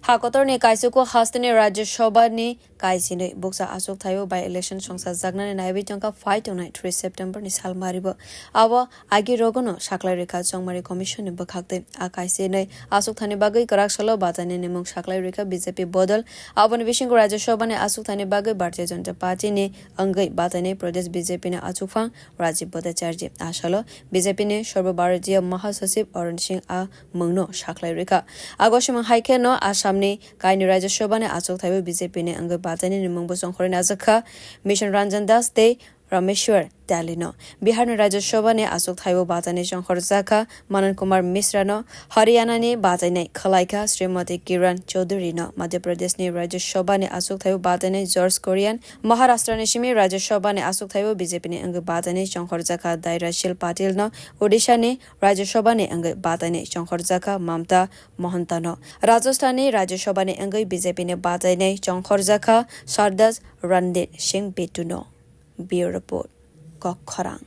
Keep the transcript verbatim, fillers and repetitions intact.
Hakotorni kaisuko hasteni Rajya Sabhani kaisinwi bukcha achuk thaio by election songsa jaknani naiwi tongkha phai tongnai three September ni salmaribo. Abo agi rogono saklai rikha chongmari commission ni bwkhaktwi. A kaisinwi achuk thani bagwi kwrak salo bachainani mung saklai rikha B J P bodol. Aboni bisingo Rajya Sabhani achuk thani bagwi Bharatiya Janata Party ni wngwi bachainai Pradesh B J P ni achukphang Rajiv Bhattacharjee. A salo B J P ni Sarva Bharatiya Mahasachib Arun Singh a mungno saklai rikha. Ago simang hai khe no Assam ni kaini Rajya Sabha ni achuk thaibo B J P ni wngwi bachainani mungbo chongkhorwi najakha Mission Ranjan Das tei Rameshwar Teli no. Bihar ni Rajya Sabha ni achuk thaibo bachainai chongkhorjakha Manan Kumar Misra no, Haryana ni bachainai khwlaikha Srimati Kiran Chaudhary no, Madhya Pradesh ni Rajya Sabha ni achuk thaibo bachainai George Kurian, Maharashtra ni simi Rajya Sabha ni achuk thaibo B J P ni wngwi bachainai chongkhorjakha Dairashil Patil no, Odisha ni Rajya Sabha ni wngwi bachainai chongkhorjakha Mamta Mohanta no, Rajasthan ni Rajya Sabha ni wngwi B J P ni bachainai chongkhorjakha Sardas Randeep Singh Bittu no. Bureau Report, Kok Khorang.